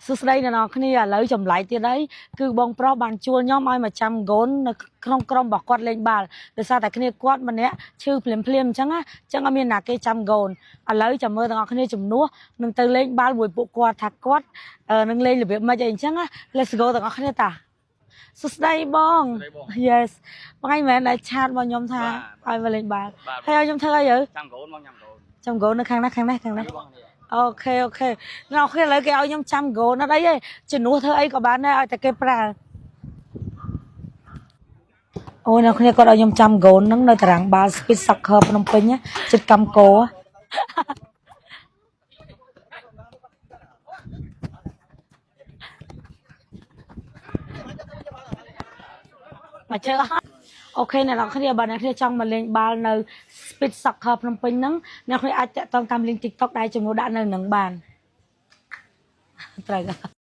សួស្តីអ្នកនរគ្នាឥឡូវចម្លែកទៀតហើយគឺបងប្រុសបានជួលខ្ញុំឲ្យមកចាំហ្គោននៅក្នុងក្រុមរបស់គាត់លេងបាល់ដោយសារតែគ្នាគាត់ម្នាក់ឈឺភ្លាមភ្លាមអញ្ចឹងណាអញ្ចឹងអត់មានណាគេចាំហ្គោនឥឡូវចាំមើលទាំងអស់គ្នាជំនួសនឹងទៅលេងបាល់មួយពួកគាត់ថាគាត់នឹងលេងរបៀបម៉េចអីអញ្ចឹងណា Let's go ទាំងអស់គ្នាតាសួស្តីបង Yes បងឯងមិនមែនដែល chat មកខ្ញុំថាឲ្យមកលេងបាល់ហើយឲ្យខ្ញុំធ្វើអីទៅ ចាំកូនមកញ៉ាំកូន ចាំហ្គោននៅខាងណាខាងនេះខាងនេះ បងនេះ Okay okay អ្នកនរគ្នាឥឡូវគេឲ្យខ្ញុំចាំហ្គោនអត់អីទេជំនួសធ្វើអីក៏បានដែរឲ្យតែគេប្រើអូអ្នកនរគ្នាគាត់ឲ្យខ្ញុំចាំហ្គោនហ្នឹងនៅតារាងបាល់ Speed Soccer ភ្នំពេញណាចិត្តកម្មកោមកជើ Okay អ្នកនរគ្នាបើអ្នកគ្នាចង់មកលេងបាល់នៅ Speed Soccer ភ្នំពេញហ្នឹងអ្នកគ្នាអាចតាក់ទងតាម link TikTok ដែលចំនួនដាក់នៅនឹងបានត្រូវ។